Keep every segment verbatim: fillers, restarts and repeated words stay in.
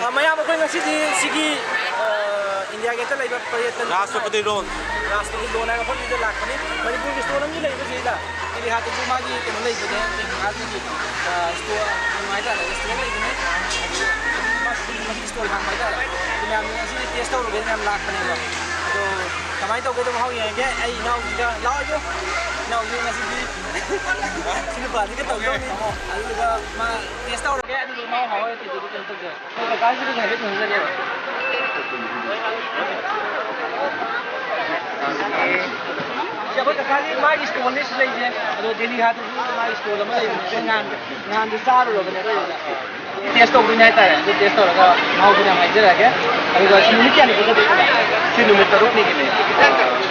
ꯑ, ꯃꯌꯥꯝ, ꯑꯩꯈꯣꯏ ꯉꯁꯤꯗꯤ ꯁꯤꯒꯤ, ꯑ, ꯏꯟꯗꯤꯌꯥ ꯒꯦꯠꯇ ꯂꯩꯕ ꯄꯔꯤꯌꯇꯟ ꯔꯥꯁꯇ꯭ꯔꯄꯇꯤ ꯂꯣꯟ꯫ ꯔꯥꯁꯇ꯭ꯔꯄꯇꯤ ꯂꯣꯟ ꯍꯥꯏꯕ ꯃꯐꯝꯁꯤꯗ ꯂꯥꯛꯄꯅꯤ꯫ ꯃꯅꯤꯄꯨꯔꯒꯤ ꯁ꯭ꯇꯣꯜ ꯑꯃꯗꯤ ꯂꯩꯕꯁꯤꯗ꯫ ꯗꯦꯜꯂꯤ ꯍꯥꯠꯇꯁꯨ ꯃꯥꯒꯤ ꯀꯩꯅꯣ ꯂꯩꯕꯅꯦ, ꯗꯦꯜꯂꯤ ꯍꯥꯠꯀꯤ, ꯑ, ꯁ꯭ꯇꯣꯔ ꯍꯥꯡꯕ ꯍꯥꯏꯇꯥꯔꯦ, ꯔꯦꯁꯇꯨꯔꯦꯟ ꯂꯩꯕꯅꯦ꯫ ꯑꯗꯨ ꯃꯥ ꯁ꯭ꯇꯣꯜ ꯍꯥꯡꯕ ꯍꯥꯏꯇꯥꯔꯦ꯫ ꯑꯗꯨ ꯃꯌꯥꯝ ꯉꯁꯤꯗꯤ ꯇꯦꯁ ꯇꯧꯔꯨꯒꯦꯅ ꯃꯌꯥꯝ ꯂꯥꯛꯄꯅꯦꯕ꯫ ꯑꯗꯣ ꯀꯃꯥꯏꯅ ꯇꯧꯒꯦꯗꯣ ꯃꯍꯥꯎ ꯌꯦꯡꯉꯒꯦ꯫ ꯑꯩ ꯏꯅꯥꯎꯁꯤꯒ ꯂꯥꯛꯑꯣ꯫ ꯏꯅꯥꯎꯁꯤ ꯉꯁꯤꯗꯤ ꯁꯤ ꯅꯨꯄꯥꯁꯤꯒ ꯇꯧꯗꯧꯅꯤ꯫ ꯑꯗꯨꯗꯨꯒ ꯃꯥ ꯇꯦꯁ ꯇꯧꯔꯒꯦ꯫ ꯑꯗꯨꯗꯨꯒ ꯃꯍꯥꯎ ꯍꯥꯎꯔꯒꯗꯤ ꯑꯗꯨꯗꯤ ꯀꯩꯅꯣ ꯇꯧꯖꯔꯒꯦ꯫ ꯑꯩꯈꯣꯏ ꯀꯀꯥꯁꯤꯗꯁꯨ ꯍꯥꯏꯐꯦꯠ ꯍꯪꯖꯒꯦꯕ꯫ ꯁꯤ ꯑꯩꯈꯣꯏ ꯀꯀꯥꯒꯤ ꯃꯥꯒꯤ ꯁ꯭ꯇꯣꯜꯅꯤ ꯁꯤ ꯂꯩꯁꯦ꯫ ꯑꯗꯣ ꯗꯦꯜꯂꯤ ꯍꯥꯠꯇꯁꯨ ꯃꯥꯒꯤ ꯁ꯭ꯇꯣꯜ ꯑꯃ ꯂꯩꯕꯅꯦ꯫ ꯑꯩꯈꯣꯏ ꯅꯍꯥꯟ, ꯅꯍꯥꯟꯁꯨ ꯆꯥꯔꯨꯔꯕꯅꯦ ꯑꯩꯈꯣꯏ ꯑꯗꯨꯗ꯫ ꯇꯦꯁ ꯇꯧꯗꯣꯏꯅꯦ ꯍꯥꯏꯇꯥꯔꯦ꯫ ꯑꯗꯨ ꯇꯦꯁ ꯇꯧꯔꯒ ꯃꯍꯥꯎꯗꯨꯅ ꯌꯥꯝ ꯍꯥꯏꯖꯔꯛꯑꯒꯦ꯫ ꯑꯗꯨꯒ ꯁꯤ ꯅꯨꯃꯤꯠ ꯀꯌꯥꯅꯤ ꯆꯠꯀꯗꯣꯏꯅꯣ? ꯁꯤ ꯅꯨꯃꯤꯠ ꯇꯔꯨꯛꯅꯤꯒꯤꯅꯦ꯫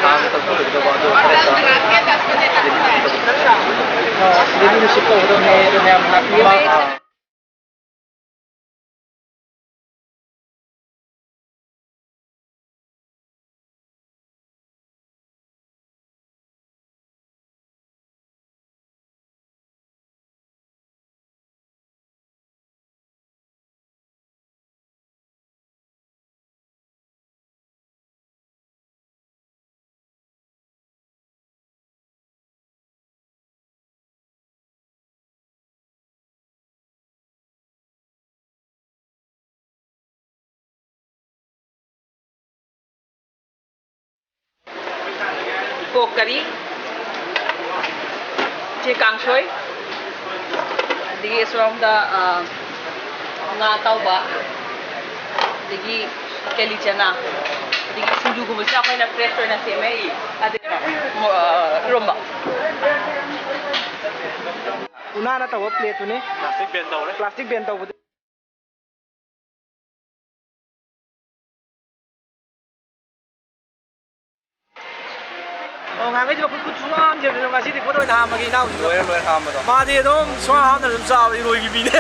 ꯊꯥ ꯑꯃ ꯆꯠꯊꯣꯛꯀꯗꯕ ꯑꯗꯣ ꯈꯔ ꯆꯥ-, ꯑ, ꯗꯦꯜꯂꯤ ꯔꯤꯁꯤꯞ ꯇꯧꯒꯗꯕꯅꯦ꯫ ꯑꯗꯣ ꯃꯌꯥꯝ ꯂꯥꯛꯄꯤꯌꯨ꯫ ꯄꯣꯛ ꯀꯔꯤ, ꯆꯦ ꯀꯥꯡꯁꯣꯏ, ꯑꯗꯒꯤ ꯑꯁꯣꯝꯗ, ꯑ, ꯉꯥ ꯑꯇꯥꯎꯕ, ꯑꯗꯒꯤ ꯀꯦꯂꯤ ꯆꯅꯥ, ꯑꯗꯒꯤ ꯁꯤꯡꯖꯨꯒꯨꯝꯕꯁꯤꯅ ꯑꯩꯈꯣꯏꯅ ꯐ꯭ꯔꯦꯁ ꯑꯣꯏꯅ ꯁꯦꯝꯃꯦ꯫ ꯑꯗꯒꯤ, ꯑ, ꯏꯔꯣꯝꯕ꯫ ꯎꯅꯥꯅ ꯇꯧꯕ ꯄ꯭ꯂꯦꯠꯇꯨꯅꯤ꯫ ꯄ꯭ꯂꯥꯁꯇꯤꯛ ꯕꯦꯟ ꯇꯧꯔꯦ꯫ ꯄ꯭ꯂꯥꯁꯇꯤꯛ ꯕꯦꯟ ꯇꯧꯕꯗꯨ꯫ ꯑꯣ, ꯉꯍꯥꯟꯈꯩꯗꯤ ꯃꯈꯨꯠ ꯈꯨꯠ ꯁꯨꯡꯍꯥꯝ ꯍꯥꯝꯗꯦ, ꯑꯗꯣ ꯉꯁꯤꯗꯤ ꯈꯨꯠ ꯑꯣꯏꯅ ꯍꯥꯝꯃꯒꯦ ꯏꯅꯥꯎꯁꯤꯗ꯫ ꯂꯣꯏꯔꯦ, ꯂꯣꯏꯔꯦ ꯍꯥꯝꯕꯗꯣ꯫ ꯃꯥꯗꯤ ꯑꯗꯨꯝ ꯁꯨꯡꯍꯥꯝ ꯍꯥꯝꯗꯅ ꯑꯗꯨꯝ ꯆꯥꯕ ꯏꯔꯣꯏꯒꯤ ꯃꯤꯅꯦ꯫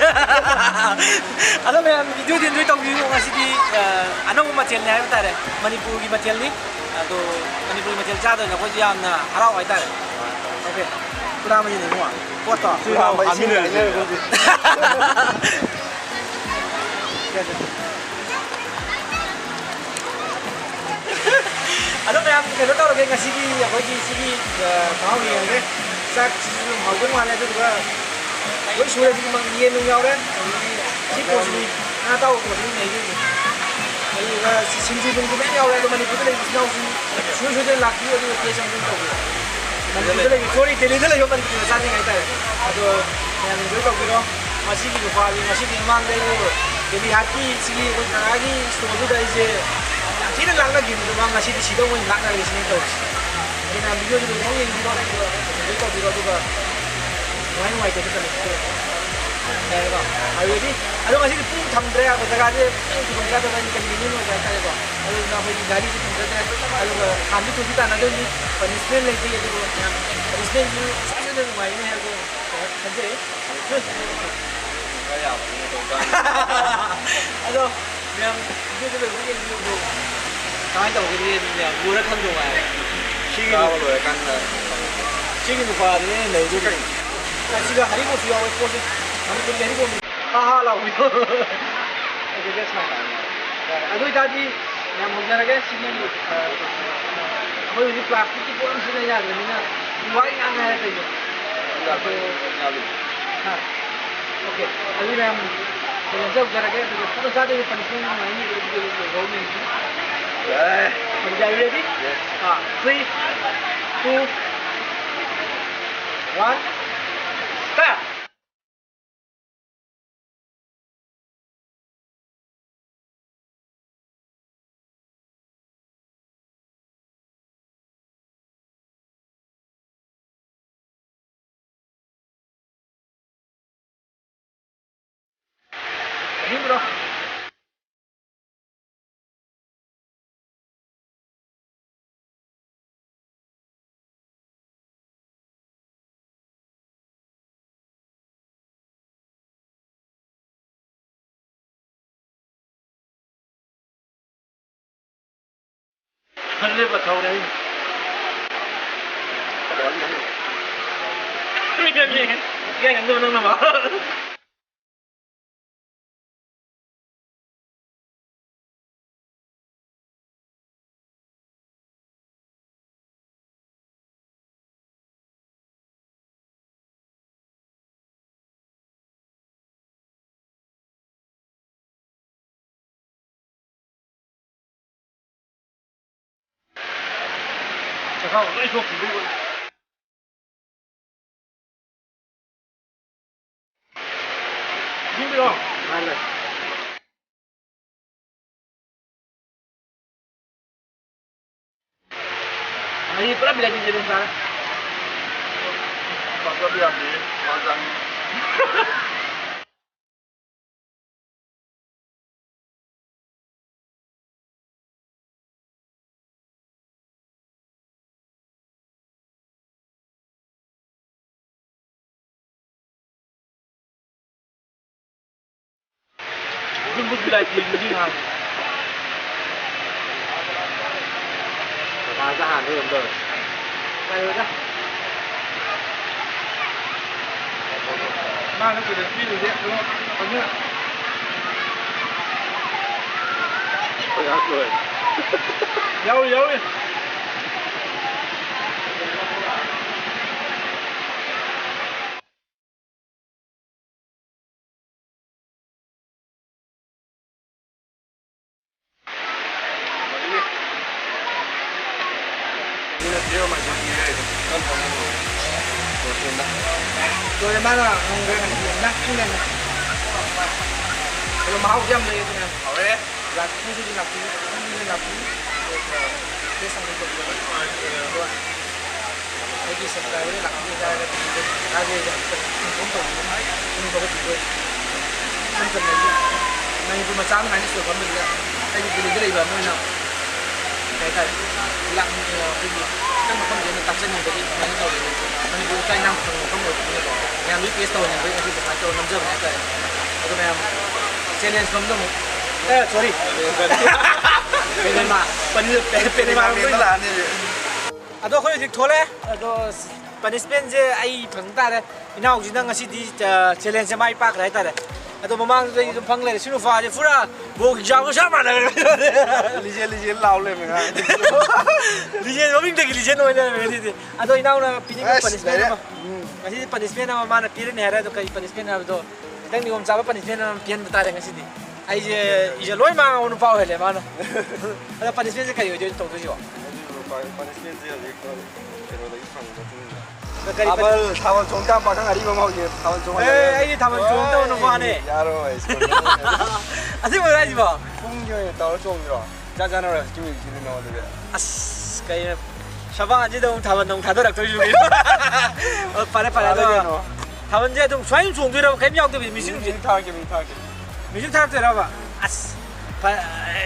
ꯑꯗꯣ ꯃꯌꯥꯝ video-ꯗꯤ enjoy ꯇꯧꯕꯤꯌꯨ꯫ ꯉꯁꯤꯗꯤ, ꯑ, ꯑꯅꯧꯕ ꯃꯊꯦꯜꯅꯤ ꯍꯥꯏꯕ ꯇꯥꯔꯦ, ꯃꯅꯤꯄꯨꯔꯒꯤ ꯃꯊꯦꯜꯅꯤ꯫ ꯑꯗꯣ ꯃꯅꯤꯄꯨꯔꯒꯤ ꯃꯊꯦꯜ ꯆꯥꯗꯣꯏꯅ ꯑꯩꯈꯣꯏꯁꯨ ꯌꯥꯝꯅ ꯍꯔꯥꯎ ꯍꯥꯏꯇꯥꯔꯦ꯫ OK꯫ ꯄꯨꯔꯥ ꯃꯩꯅꯦ ꯏꯕꯨꯡꯉꯣ꯫ ꯄꯣꯠꯇꯣ꯫ ꯄꯨꯔꯥ ꯃꯩ ꯁꯤꯟꯅꯔꯦ꯫ ꯑꯗꯣ ꯃꯌꯥꯝ ꯀꯩꯅꯣ ꯇꯧꯔꯒꯦ, ꯉꯁꯤꯒꯤ ꯑꯩꯈꯣꯏꯒꯤ ꯁꯤꯒꯤ, ꯑ, ꯃꯍꯥꯎ ꯌꯦꯡꯉꯒꯦ꯫ ꯆꯥꯛꯁꯤꯁꯨ ꯑꯗꯨꯝ ꯍꯥꯎꯗꯧ ꯃꯥꯜꯂꯦ, ꯑꯗꯨꯗꯨꯒ ꯂꯣꯏ ꯁꯨꯔꯦ꯫ ꯁꯤꯗꯤ ꯌꯦꯟ ꯑꯗꯨꯝ ꯌꯥꯎꯔꯦ, ꯑꯗꯒꯤ ꯁꯤ ꯄꯣꯠꯁꯤꯗꯤ ꯉꯥ ꯑꯇꯥꯎꯕ ꯄꯣꯠꯁꯤꯗꯤ ꯂꯩꯔꯤ꯫ ꯑꯗꯨꯗꯨꯒ ꯁꯤ ꯁꯤꯡꯖꯨ ꯅꯨꯡꯖꯨ ꯃꯌꯥꯝ ꯌꯥꯎꯔꯦ꯫ ꯑꯗꯣ ꯃꯅꯤꯄꯨꯔꯗ ꯂꯩꯕ ꯏꯆꯤꯟ ꯏꯅꯥꯎꯁꯤꯡ ꯁꯨꯡꯁꯣꯏ ꯁꯣꯏꯗꯅ ꯂꯥꯛꯄꯤꯌꯨ, ꯑꯗꯨꯒ ꯇꯦꯁ ꯑꯃꯨꯛꯇꯪ ꯇꯧꯕꯤꯌꯨ꯫ ꯃꯅꯤꯄꯨꯔꯗ ꯂꯩꯕ, ꯁꯣꯔꯤ, ꯗꯦꯜꯂꯤꯗ ꯂꯩꯕ ꯃꯅꯤꯄꯨꯔ ꯃꯆꯥꯁꯤꯡ ꯍꯥꯏꯇꯥꯔꯦ꯫ ꯑꯗꯣ ꯃꯌꯥꯝ ꯏꯟꯖꯣꯏ ꯇꯧꯕꯤꯔꯣ꯫ ꯃꯁꯤꯒꯤ ꯅꯨꯄꯥꯒꯤ ꯉꯁꯤꯒꯤ ꯃꯃꯥꯡꯗ ꯑꯩꯕꯨ ꯗꯦꯜꯂꯤ ꯍꯥꯠꯀꯤ ꯁꯤꯒꯤ ꯑꯩꯈꯣꯏ ꯀꯀꯥꯒꯤ ꯁ꯭ꯇꯣꯔꯗꯨꯗ ꯑꯩꯁꯦ ꯌꯥꯝ ꯊꯤꯅ ꯂꯥꯛꯅꯈꯤꯕꯗꯣ, ꯃꯥ ꯉꯁꯤꯗꯤ ꯁꯤꯗ ꯑꯣꯏꯅ ꯂꯥꯛꯅꯔꯒꯦ ꯁꯤꯅꯦ ꯇꯧꯔꯤꯁꯦ꯫ ꯑꯗꯨꯅ ꯚꯤꯗꯤꯑꯣꯁꯤ ꯂꯣꯏꯐꯥꯎ ꯌꯦꯡꯕꯤꯔꯣ, ꯑꯗꯨꯒ ꯏꯟꯖꯣꯏ ꯇꯧꯕꯤꯔꯣ, ꯑꯗꯨꯒ ꯅꯨꯡꯉꯥꯏ ꯅꯨꯡꯉꯥꯏꯇꯦ ꯑꯗꯨ ꯀꯃꯦꯟ ꯄꯤꯕꯤꯔꯣ꯫ ꯌꯥꯔꯦꯀꯣ? Are you ready? ꯑꯗꯣ ꯉꯁꯤꯗꯤ ꯄꯨꯡ ꯊꯝꯗ꯭ꯔꯦ, ꯖꯒꯥꯁꯦ ꯄꯨꯡ ꯈꯨꯗꯣꯡ ꯆꯥꯗꯕ, inconvenient ꯑꯣꯏꯕ ꯍꯥꯏꯇꯥꯔꯦꯀꯣ꯫ ꯑꯗꯨꯅ ꯑꯩꯈꯣꯏꯒꯤ ꯒꯥꯔꯤꯁꯨ ꯊꯝꯖꯗ꯭ꯔꯦ꯫ ꯑꯗꯨꯒ ꯈꯥꯝꯗꯤ ꯊꯣꯡꯗꯤ ꯇꯥꯟꯅꯗꯣꯏꯅꯤ, punishment ꯂꯩꯇꯦ꯫ ꯑꯗꯨꯕꯨ ꯃꯌꯥꯝ punishmentꯁꯨ ꯁꯣꯏꯗꯅ ꯅꯨꯡꯉꯥꯏꯒꯅꯤ ꯍꯥꯏꯕꯗꯣ ꯈꯟꯖꯩ꯫ ꯑꯗꯣ ꯃꯌꯥꯝ ꯚꯤꯗꯤꯑꯣꯗ ꯂꯣꯏꯕ ꯌꯦꯡꯕꯤꯌꯨ꯫ ꯀꯃꯥꯏꯅ ꯇꯧꯒꯅꯤ ꯑꯗꯨꯗꯤ ꯌꯥꯝ ꯂꯨꯔ ꯈꯪꯗꯧ ꯉꯥꯏꯔꯦ꯫ ꯁꯤꯒꯤ ꯆꯥꯕ ꯂꯣꯏꯔꯀꯥꯟꯗ꯫ ꯁꯤꯒꯤ ꯅꯨꯄꯥꯗꯨꯅꯦ ꯑꯩꯅ ꯂꯩꯔꯤꯁꯦ ꯀꯩꯅꯣ꯫ ꯁꯤꯒ ꯍꯔꯤꯕꯣꯞꯁꯨ ꯌꯥꯎꯋꯦ ꯄꯣꯠꯁꯦ꯫ ꯃꯅꯤꯄꯨꯔꯒꯤ ꯍꯔꯤꯕꯣꯞꯅꯤ꯫ ꯍꯥ ꯍꯥ ꯂꯥꯎꯕꯤꯗꯣ꯫ Okay, that's fine. ꯑꯗꯨ ꯑꯣꯏꯇꯥꯔꯗꯤ ꯌꯥꯝ ꯍꯧꯖꯔꯒꯦ꯫ ꯁꯤꯒꯤ, ꯑ, ꯑꯩꯈꯣꯏ ꯍꯧꯖꯤꯛ plasticꯀꯤ ꯄꯣꯠ ꯑꯃ ꯁꯤꯖꯤꯟꯅ ꯌꯥꯗ꯭ꯔꯕꯅꯤꯅ ꯎ ꯋꯥꯒꯤ ꯉꯥꯛ ꯉꯥꯏꯔꯦ ꯇꯧꯔꯤꯁꯦ꯫ ꯑꯗꯣ, ꯍꯥ? Okay, ꯑꯗꯨ ꯃꯌꯥꯝ ꯀꯩꯅꯣ ꯇꯧꯖꯔꯒꯦ, ꯑꯗꯨꯒ ꯄꯨꯟꯅ ꯆꯥꯗꯣꯏꯅꯤ, punishment ꯅꯨꯡꯉꯥꯏꯅꯤ, ꯑꯗꯨꯒ ꯂꯣꯏꯍꯧꯅꯤ꯫ ꯑꯦ꯫ Are you ready? Yes. Ah, three, two, one, start! ꯍꯤꯡꯕ꯭ꯔꯣ? ꯈꯜꯂꯦꯕ ꯊꯧꯔꯦ꯫ ꯌꯥꯏ, ꯉꯥꯡꯗꯕ ꯅꯪꯅ ꯑꯃ꯫ ꯆꯈꯥꯎ ꯂꯣꯏ ꯁꯣꯛꯈꯤꯗꯣꯏꯕ꯫ ꯌꯦꯡꯕꯤꯔꯣ꯫ ꯃꯥꯅꯦ꯫ ꯑꯩ ꯄꯨꯔꯥ ꯕꯤꯂꯥꯏꯇꯤ ꯌꯦꯔꯨꯝ ꯆꯥꯔꯦ꯫ ꯄꯥꯛꯇꯕ ꯌꯥꯗꯦ꯫ ꯃꯥ ꯆꯥꯅꯤꯡꯉꯤ꯫ ꯑꯗꯨꯝꯕꯨ ꯕꯤꯂꯥꯏꯇꯤ ꯌꯦꯔꯨꯝꯗꯤ ꯉꯥꯏ꯫ ꯀꯀꯥꯁꯦ ꯍꯥꯟꯅ ꯑꯗꯨꯝ ꯇꯧꯔꯦ꯫ ꯀꯩꯅꯣꯗ꯫ ꯃꯥꯅ ꯀꯩꯅꯣ ꯄꯤꯔꯤꯁꯦ ꯑꯗꯨꯝ ꯐꯖꯅ ꯌꯥꯎꯔꯤ, ꯌꯥꯎꯔꯤ꯫ ꯂꯣꯏꯔꯦ, ꯃꯥꯅ ꯉꯝꯈ꯭ꯔꯦ ꯉꯁꯤ꯫ ꯅꯪ ꯏꯪꯅ ꯅꯪ꯫ ꯑꯗꯣ ꯃꯍꯥꯎꯁꯨ ꯌꯥꯝ ꯂꯩ ꯑꯗꯨꯅ꯫ ꯍꯥꯎꯔꯦ꯫ ꯂꯥꯛꯄꯤꯗꯨꯅ ꯂꯥꯛꯄꯤꯌꯨ, ꯈꯪꯗꯅ ꯂꯥꯛꯄꯤꯌꯨ꯫ ꯑꯗꯨꯒ ꯇꯦꯁ ꯑꯃꯨꯛ ꯇꯧꯕꯤꯌꯨ꯫ ꯑꯗꯨꯒ ꯑꯩꯒꯤ ꯁꯕꯁꯀ꯭ꯔꯥꯏꯕꯔ ꯂꯥꯛꯄꯤꯕ ꯇꯥꯔꯒꯗꯤ ꯀꯥꯟꯅꯕ ꯌꯥꯝ ꯏꯟꯐꯣꯔꯝ ꯇꯧꯕꯤꯌꯨ, ꯄꯨꯛꯅꯤꯡ ꯊꯧꯒꯠꯄꯤꯌꯨ꯫ ꯏꯆꯝ ꯆꯝꯅ ꯑꯩꯒꯤ ꯃꯅꯤꯄꯨꯔ ꯃꯆꯥ ꯑꯃ ꯍꯥꯏꯅ ꯁꯣꯏꯕ ꯑꯃꯗ ꯑꯩꯒꯤ ꯗꯦꯜꯂꯤꯗ ꯂꯩꯕ ꯑꯃ ꯑꯣꯏꯅ ꯀꯩ ꯍꯥꯏꯇꯥꯔꯦ, ꯂꯥꯛꯅꯤꯡ-, ꯑꯩꯈꯣꯏꯒꯤ ꯈꯤꯇꯪ ꯃꯐꯝꯁꯦ ꯑꯩꯅ ꯇꯥꯛꯆꯅꯤꯡꯕꯒꯤ ꯑꯗꯨꯃꯥꯏꯅ ꯇꯧꯔꯦ꯫ ꯃꯅꯤꯄꯨꯔ ꯆꯥꯛ ꯏꯟꯖꯥꯡ ꯐꯪꯕ ꯃꯐꯝ ꯑꯣꯏꯕꯅꯤꯅꯀꯣ, ꯃꯌꯥꯝꯗꯨꯒꯤ ꯇꯦꯁ ꯇꯧꯍꯟꯅꯤꯡꯕꯒꯤ ꯉꯁꯤ ꯑꯗꯨꯃꯥꯏꯅ ꯇꯧꯔ ꯅꯝꯖꯕꯅꯦ ꯍꯥꯏꯇꯥꯔꯦ꯫ ꯑꯗꯣ ꯃꯌꯥꯝ ꯆꯦꯂꯦꯟꯖ ꯂꯣꯝꯗ ꯑꯃꯨꯛ, ꯑꯦ, ꯁꯣꯔꯤ꯫ ꯄꯦꯅꯦꯃꯥ꯫ ꯄꯅꯤ-, ꯄꯦ-, ꯄꯦꯅꯦꯃꯥ ꯂꯣꯝꯗ ꯑꯣꯏꯅ ꯂꯥꯛꯑꯅꯤ ꯍꯧꯖꯤꯛ꯫ ꯑꯗꯣ ꯑꯩꯈꯣꯏ ꯍꯧꯖꯤꯛ ꯊꯣꯛꯂꯛꯑꯦ꯫ ꯑꯗꯣ ꯄꯅꯤꯁꯃꯦꯟꯁꯦ ꯑꯩ ꯐꯪ ꯇꯥꯔꯦ꯫ ꯏꯅꯥꯎꯁꯤꯅ ꯉꯁꯤꯗꯤ ꯆꯦꯂꯦꯟꯖꯁꯦ ꯃꯥꯏ ꯄꯥꯛꯈ꯭ꯔꯦ ꯍꯥꯏꯇꯥꯔꯦ꯫ ꯑꯗꯣ ꯃꯃꯥꯡꯗꯨꯗ ꯑꯩ ꯑꯗꯨꯝ ꯐꯪ ꯂꯩꯔꯦ꯫ ꯁꯤ ꯅꯨꯄꯥꯁꯦ ꯄꯨꯔꯥ ꯕꯣꯛ ꯑꯦꯛꯖꯥꯝꯒ ꯆꯞ ꯃꯥꯟꯅꯈ꯭ꯔꯦ꯫ ꯂꯤꯖꯦꯟ ꯂꯤꯖꯦꯟ ꯂꯥꯎ ꯂꯩꯔꯝꯃꯦ ꯉꯔꯥꯡ꯫ ꯂꯤꯖꯦꯟ ꯃꯃꯤꯡꯗꯒꯤ ꯂꯤꯖꯦꯟ ꯑꯣꯏ ꯂꯩꯔꯝꯃꯦ ꯉꯁꯤꯗꯤ꯫ ꯑꯗꯣ ꯏꯅꯥꯎꯅ ꯄꯤꯅꯤꯡꯕ ꯑꯁ, ꯄꯅꯤꯁꯃꯦꯟ ꯂꯩꯔꯦ꯫ ꯑꯃ, ꯎꯝ꯫ ꯉꯁꯤꯗꯤ ꯄꯅꯤꯁꯃꯦꯟ ꯑꯃ ꯃꯥꯅ ꯄꯤꯔꯅꯤ ꯍꯥꯏꯔꯦ꯫ ꯑꯗꯣ ꯀꯔꯤ ꯄꯅꯤꯁꯃꯦꯟ ꯍꯥꯏꯕꯗꯣ ꯈꯤꯇꯪ ꯅꯤꯌꯣꯝ ꯆꯥꯕ ꯄꯅꯤꯁꯃꯦꯟ ꯑꯃ ꯄꯤꯍꯟꯕ ꯇꯥꯔꯦ ꯉꯁꯤꯗꯤ꯫ ꯑꯩꯁꯦ ꯏꯖ ꯂꯣꯏ ꯃꯥꯡꯉꯕ ꯅꯨꯄꯥ ꯑꯣꯏꯍꯜꯂꯦ ꯃꯥꯅ꯫ ꯑꯗꯣ ꯄꯅꯤꯁꯃꯦꯟꯁꯦ ꯀꯔꯤ ꯑꯣꯏꯗꯣꯏꯅꯣ ꯇꯧꯗꯣꯏꯁꯤꯕꯣ? ꯄꯅꯤꯁꯃꯦꯟꯁꯦ ꯍꯧꯖꯤꯛ ꯀꯩꯅꯣꯗꯒꯤ ꯐꯪꯕ ꯃꯇꯨꯡ ꯏꯟꯅ꯫ ꯀꯔꯤ ꯊꯥꯕꯜ ꯊꯥꯕꯜ ꯆꯣꯡ ꯇꯥ ꯄꯥꯈꯪ ꯑꯔꯤꯕ ꯑꯃ ꯍꯧꯖꯤꯛ ꯊꯥꯕꯜ ꯆꯣꯡ ꯑꯦ, ꯑꯩꯗꯤ ꯊꯥꯕꯜ ꯆꯣꯡꯗꯕ ꯅꯨꯄꯥꯅꯦ꯫ ꯌꯥꯔꯣꯏ꯫ ꯑꯁꯦꯡꯕ ꯍꯥꯏꯁꯤꯕꯣ? ꯄꯨꯡꯒꯤ ꯑꯣꯏꯅ ꯇꯧꯔ ꯆꯣꯡꯗ꯭ꯔꯣ? ꯆꯥ ꯆꯥꯅꯔꯣꯏ ꯍꯧꯖꯤꯛꯀꯤ ꯃ꯭ꯌꯨꯖꯤꯛꯁꯤꯗꯤ ꯅꯉꯣꯟꯗꯗꯤ꯫ ꯑꯁ, ꯀꯩꯅꯣ, ꯁꯕꯥꯡꯁꯤꯗ ꯑꯃꯨꯛ ꯊꯥꯕꯜ ꯑꯃꯨꯛ ꯊꯥꯗꯣꯔꯛꯇꯣꯏꯁꯨ꯫ ꯑꯣ, ꯐꯔꯦ ꯐꯔꯦ꯫ ꯑꯗꯣ ꯀꯩꯅꯣ? ꯊꯥꯕꯜꯁꯦ ꯑꯗꯨꯝ ꯁꯨꯃꯥꯏꯅ ꯑꯗꯨꯝ ꯆꯣꯡꯗꯣꯏꯔꯕ? ꯀꯩꯝ ꯌꯥꯎꯗꯕꯤ ꯃ꯭ꯌꯨꯖꯤꯛ ꯅꯨꯡꯖꯤꯛ? ꯃ꯭ꯌꯨꯖꯤꯛ ꯊꯥꯔꯛꯀꯦ, ꯃ꯭ꯌꯨꯖꯤꯛ ꯊꯥꯔꯛꯀꯦ꯫ ꯃ꯭ꯌꯨꯖꯤꯛ ꯊꯥꯔꯛꯇꯣꯏꯔꯕ? ꯑꯁ, ꯐ-,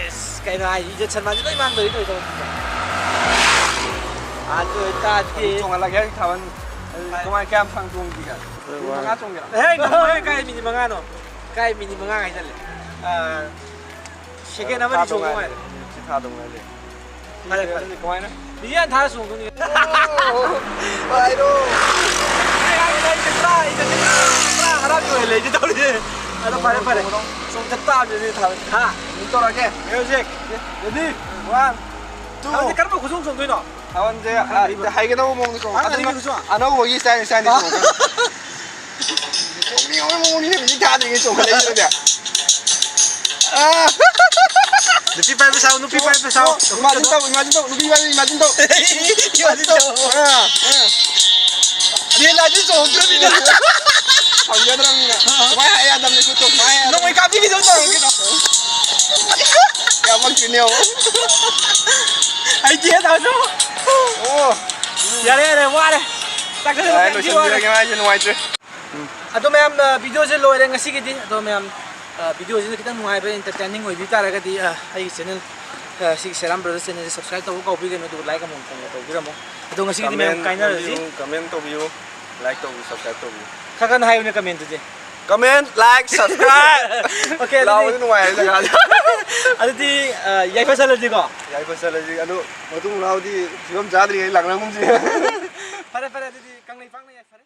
ꯑꯁ, ꯀꯩꯅꯣ ꯍꯥꯏ, ꯏꯖꯠ ꯁꯟꯃꯥꯟꯁꯦ ꯂꯣꯏ ꯃꯥꯡꯗꯣꯔꯤ ꯇꯧꯔꯤꯗꯣ꯫ ꯑꯗꯨ ꯑꯣꯏꯇꯥꯔꯗꯤ ꯆꯣꯡꯍꯜꯂꯒꯦ ꯍꯧꯖꯤꯛ ꯊꯥꯕꯜ꯫ ꯀꯃꯥꯏ ꯀꯌꯥꯝ ꯁꯥꯡ ꯆꯣꯡꯁꯤꯒꯦ? ꯃꯤꯅꯤꯠ ꯃꯉꯥ ꯆꯣꯡꯒꯦꯔꯥ? ꯍꯦ, ꯉꯝꯃꯣꯏ꯫ ꯀꯥꯏ ꯃꯤꯅꯤꯠ ꯃꯉꯥꯅꯣ? ꯀꯥꯏ ꯃꯤꯅꯤꯠ ꯃꯉꯥ ꯍꯥꯏꯖꯜꯂꯦ꯫ ꯑꯥ, ꯁꯦꯀꯦꯟ ꯑꯃꯅꯤ ꯊꯥꯗꯧ ꯆꯣꯡꯕ ꯉꯥꯏꯔꯦ꯫ ꯉꯥꯏꯔꯦ꯫ ꯃ꯭ꯌꯨꯖꯤꯛ ꯊꯥꯗꯧ ꯉꯥꯏꯔꯦ꯫ ꯐꯔꯦ, ꯐꯔꯦ꯫ ꯑꯗꯨꯗꯤ ꯀꯃꯥꯏꯅ? ꯃꯤꯅꯤꯠ ꯍꯥꯟ ꯊꯥꯔ ꯆꯣꯡꯗꯣꯏꯅꯤ꯫ ꯄꯥꯏꯔꯣ꯫ ꯑꯩ ꯍꯥꯏꯁꯦ ꯄꯨꯔꯥ, ꯑꯩ ꯍꯥꯏꯁꯦ ꯄꯨꯔꯥ ꯍꯔꯥꯎ ꯑꯣꯏ ꯂꯩꯁꯦ ꯇꯧꯔꯤꯁꯦ꯫ ꯑꯗꯣ ꯐꯔꯦ, ꯐꯔꯦ꯫ ꯆꯣꯡꯊꯠ ꯇꯥꯕꯅꯤ ꯊꯥꯕꯜ꯫ ꯍꯥ? ꯑꯗꯨꯝ ꯇꯧꯔꯛꯑꯒꯦ꯫ ꯃ꯭ꯌꯨꯖꯤꯛ꯫ Ready? One, two. ꯊꯥꯕꯜꯁꯦ ꯀꯔꯝꯕ ꯈꯨꯆꯣꯡ ꯆꯣꯡꯗꯣꯏꯅꯣ? ꯊꯥꯕꯜꯁꯦ, ꯑ, ꯍꯩꯒꯗꯧꯕ ꯃꯑꯣꯡꯗ ꯆꯣꯡꯉꯣ꯫ ꯑ, ꯑꯗꯨꯅ ꯑꯔꯤꯕ ꯈꯨꯆꯣꯡ? ꯑꯅꯧꯕꯒꯤ style, style ꯆꯣꯡꯉꯣ꯫ ꯆꯣꯡꯅꯤꯡꯉꯕ ꯃꯑꯣꯡꯅꯤ ꯃ꯭ꯌꯨꯖꯤꯛ ꯊꯥꯗ꯭ꯔꯤꯉꯩ ꯆꯣꯡꯈꯠꯂꯛꯏꯁꯦ꯫ ꯑ꯫ ꯅꯨꯄꯤ ꯄꯥꯏꯕ ꯁꯥꯎ, ꯅꯨꯄꯤ ꯄꯥꯏꯕ ꯁꯥꯎ꯫ Imagine ꯇꯧ, imagine ꯇꯧ, ꯅꯨꯄꯤ ꯄꯥꯏꯕ imagine ꯇꯧ꯫ Imagine ꯇꯧ꯫ ꯑ, ꯑ꯫ ꯑꯗꯨ ꯂꯥꯏꯗꯨ ꯆꯣꯡꯗ꯭ꯔꯕꯅꯤꯅ꯫ ꯐꯪꯖꯗ꯭ꯔꯕꯅꯤꯅ꯫ ꯀꯃꯥꯏ ꯍꯥꯏ ꯌꯥꯗꯕꯅꯤ ꯈꯨꯠꯇꯣ, ꯀꯃꯥꯏ ꯍꯥꯏ ꯌꯥꯗꯕꯅꯤ? ꯅꯣꯡꯃꯩ ꯀꯥꯞꯄꯤꯒꯦ ꯇꯧ ꯇꯧꯔꯒꯦ꯫ ꯌꯥꯝꯃꯛꯇ꯭ꯔꯤꯅꯦ ꯑꯃꯨꯛ꯫ ꯍꯩꯇꯦ ꯇꯥꯁꯨ꯫ ꯑꯣ꯫ ꯌꯥꯔꯦ, ꯌꯥꯔꯦ, ꯋꯥꯔꯦ꯫ ꯆꯥꯛ ꯆꯥꯁꯤꯜꯂꯨ, ꯌꯥꯔꯦ, ꯀꯌꯥꯝ ꯊꯤ ꯋꯥꯔꯦ꯫ ꯂꯣꯏꯁꯤꯟꯕꯤꯔꯒꯦ ꯍꯥꯏꯁꯦ ꯅꯨꯡꯉꯥꯏꯇ꯭ꯔꯦ꯫ ꯑꯗꯣ ꯃꯌꯥꯝ, ꯑ, video ꯁꯦ ꯂꯣꯏꯔꯦ ꯉꯁꯤꯒꯤꯗꯤ꯫ ꯑꯗꯣ ꯃꯌꯥꯝ, ꯑ, video ꯁꯤꯅ ꯈꯤꯇꯪ ꯅꯨꯡꯉꯥꯏꯕ, entertaining ꯑꯣꯏꯕꯤ ꯇꯥꯔꯒꯗꯤ, ꯑ, ꯑꯩꯒꯤ channel, ꯑ, ꯁꯤꯒꯤ ꯁꯦꯔꯥꯝ Brothers channel ꯁꯦ subscribe ꯇꯧꯕ ꯀꯥꯎꯕꯤꯒꯅꯨ, ꯑꯗꯨꯒ like ꯑꯃꯃꯝ ꯇꯧꯕꯤꯔꯝꯃꯣ꯫ ꯑꯗꯣ ꯉꯁꯤꯒꯤꯗꯤ ꯃꯌꯥꯝ Comment ꯀꯥꯏꯅꯔꯁꯤ꯫ ꯇꯧꯕꯤꯌꯨ, comment ꯇꯧꯕꯤꯌꯨ, like ꯇꯧꯕꯤꯌꯨ, subscribe ꯇꯧꯕꯤꯌꯨ꯫ ꯈꯔ ꯀꯟꯅ ꯍꯥꯏꯌꯨꯅꯦ comment ꯇꯨꯗꯤ꯫ Comment, like, subscribe. Okay, ꯑꯗꯨꯗꯤ ꯂꯥꯎꯕꯗꯤ ꯅꯨꯡꯉꯥꯏꯔꯦ ꯖꯒꯥꯁꯦ꯫ ꯑꯗꯨꯗꯤ ꯑ, ꯌꯥꯏꯐ ꯆꯠꯂꯁꯤꯀꯣ꯫ ꯌꯥꯏꯐ ꯆꯠꯂꯁꯤ꯫ ꯑꯗꯨ ꯃꯇꯨꯡ ꯃꯅꯥꯎꯗꯤ ꯐꯤꯕꯝ ꯆꯥꯗ꯭ꯔꯤꯉꯩ ꯂꯥꯛꯅꯒꯨꯝꯁꯤ꯫ ꯐꯔꯦ ꯐꯔꯦ, ꯑꯗꯨꯗꯤ ꯀꯪꯂꯩꯄꯥꯛꯅ ꯌꯥꯏꯐꯔꯦ꯫